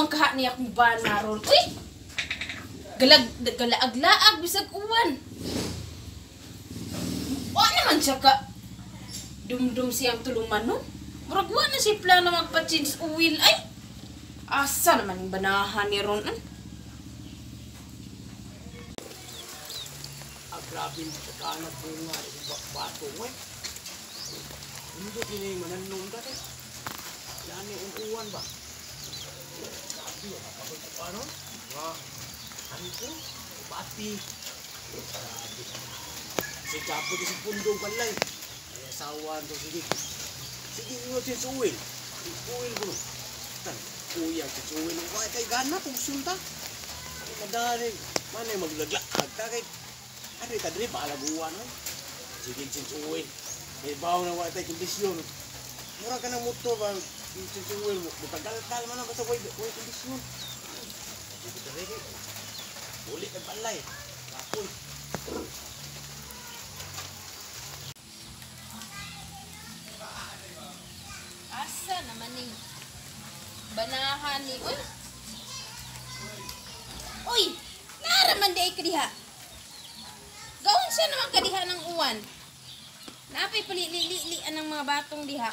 Naman kaha niya akong bana ron. Uy! Galag, galaag-laag, bisag uwan. Wa naman siya ka dumdum siyang tuluman nun. Murag wa na siya plano magpa-change oil. Ay! Asa naman yung banahan ni ron? Ah, grabe yung kakanap ko nga. Bato ko eh. Hindi kini mananong ka eh. Yan yung uwan ba? Grabe, kapag ko ano? Nga, ano ko? Bati. Grabe. Si Chapo di sa pundong balay. Ay, asawa to. Sige. Sige, ingot si Uwil. Uwil ko. Tan, kuya si Uwil. Wala kay gana kung sunta. Madali. Manay maglaglaag ka kay. Ano ka diri palaguan oy. Sige si Uwil. May bawo na wala tay kondisyon. Mura ka ng motor ba? Si Uwil mo. Mutagal-tal man na basta way kondisyon. Sige diri kay. Uli kag balay. Kapoy. Asa naman ni banahan ni uy. Uy, nara man di ay kadiha. Gawon siya naman kadiha ng uwan. Naapay palili-li ang mga batong diha.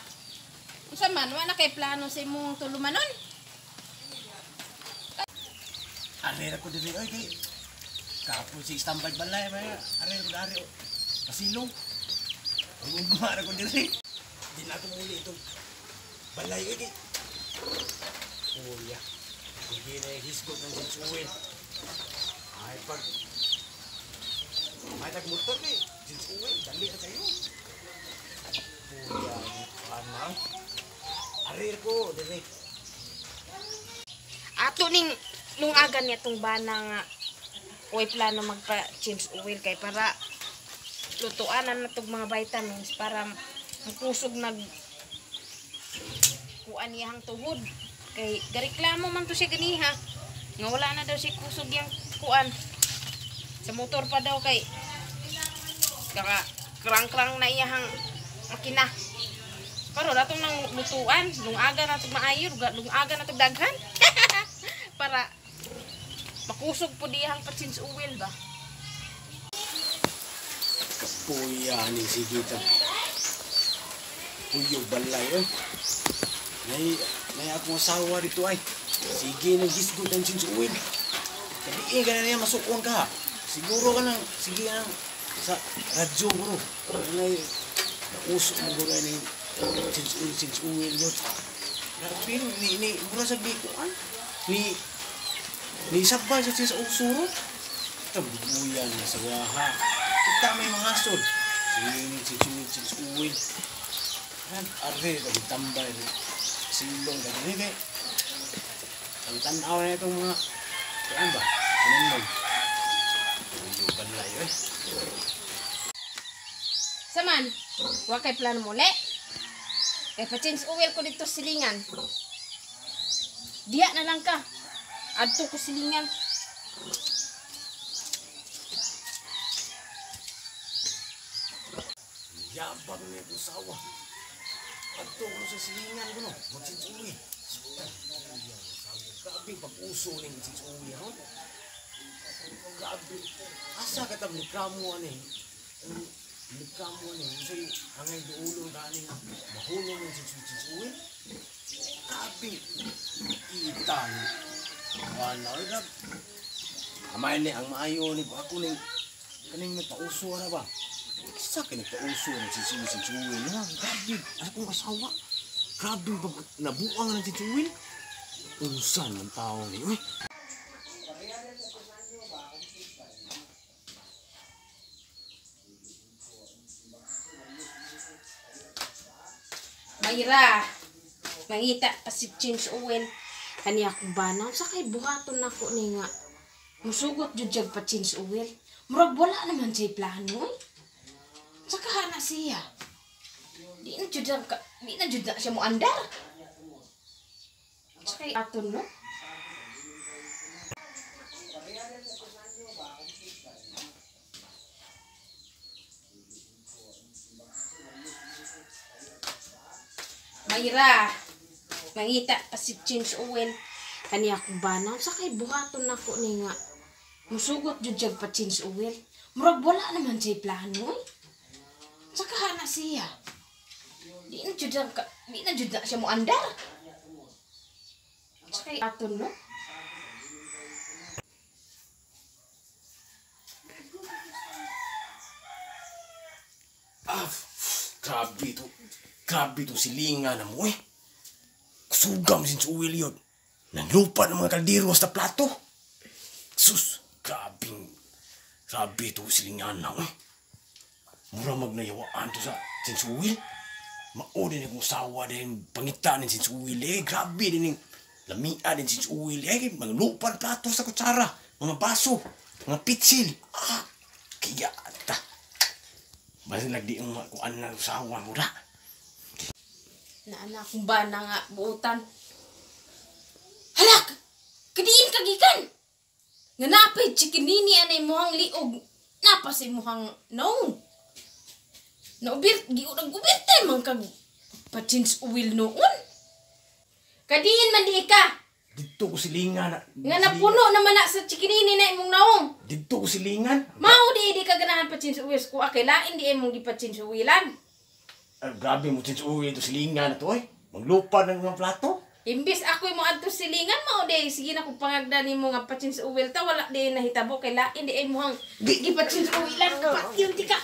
Unsa man wa na kay plano sa imong tulumanon? Are ra ko diri oy kay kapoy si standby balay ba. Are ko dari pasilong. Ugma ra ko diri. Di na ko muli itong balay oy kay. Kuya, sige na hisgot ng sinsuwin. Ay pag may tag motor kay sinsuwin dali ra kayo. Kuya, ana. Are ko diri. Ato ning lungagan niya tong bana nga uy plano magpa-change oil kay para lutuanan na tog mga vitamins para makusog nag kuan niyang tuhod kay gareklamo man to siya ganiha nga wala na daw siya kusog yang kuan sa motor pa daw kay kaka krang-krang na iyahang makina. Pero datong nang lutuan lungagan na tog maayo, lungagan na tog daghan para makusog po diyang pa-change oil ba. Kapuya ni sige ta. Puyo balay oy. Nay akong asawa dito ay. Sige nang gisgot ang change oil. Kadi ka na niya masukon ka. Siguro ka nang sige nang sa radyo bro. Nay nauso mo guro ni change oil yun. Grabe ni mura sa bikuan. Ni sabay sa sa usuro. Tabuyan na sa waha. Kita may mga sod. Sige ni change oil. Are kag tambay silong kag diri. Ang tan-aw na itong mga kuan ba? Ano balay oy. Saman, wa kay plano muli. Kay pa-change oil ko dito silingan. Diha na lang ka. Adto ko silingan. Yabang niya ko sawa. Adto ko sa silingan ko no. Mag-change oil. Grabe pag-uso ning change oil ha. Grabe. Asa ka tab reklamo ani? Reklamo ani unsay angay duulon ka ani mahulong ng change oil. Grabe. Kita ni. Wala ra. Amay ni ang maayo ni ako ning kaning nagpauso ra ba. Isa kay nagpauso ng change oil ha. Grabe. Akong asawa. Grabe ba nabuang ng change oil. Unsa man tao ni uy. Mayra, mangita pa si change oil. Kani akong bana, unsa kay buhaton nako ni nga musugot jud jag pa change oil. Murag wala naman siya plano oy. Unsa ka na siya? Di na jud di na jud na siya moandar. Unsa kay aton no? Mayra, mangita pa si change oil. Kani akong bana, sa kay buhaton nako ni nga musugot jud siyag pa-change oil. Murag wala naman siya plano eh. Saka hana siya. Di na jud na siya moandar. Sa kay aton no? Ah, grabe to. Grabe to silingan na mo eh. Kusugam sin sa uwil yun. Nanlupa ng mga kaldero sa plato. Sus, grabe. Grabe to silingan na mo eh. Mura magnayawaan to sa sinsuwil. Mao din akong sawa din pangita din sinsuwil eh. Grabe din yung lamia din sinsuwil eh. Mga lupa ng plato sa kutsara. Mga baso. Mga pitsil. Ah, kaya ta. Basta lagdi ang mga kuan na usawa mo ra. Naana akong bana nga buutan. Halak! Kadiin ka gikan! Nga napay chikinini anay muhang liog. Napa sa imuhang naong. Naubir, nag-ubirte man kag pa-change oil noon. Kadiin man di ka. Dito ko silingan. Nga napuno naman na sa chikinini na imong naong. Dito ko silingan. Mao di di ka ganahan pa-change oil ko kay lain di imong gipa-change oilan. Ah, grabe mo sinsuwil ito silingan na to eh. Maglupa ng mga plato. Imbis ako mo adto silingan mao di sige na kung pangagda nimo nga pa-change oil ta wala di nahitabo kay lain di imong Di- gipa-change oilan patyon ti ka.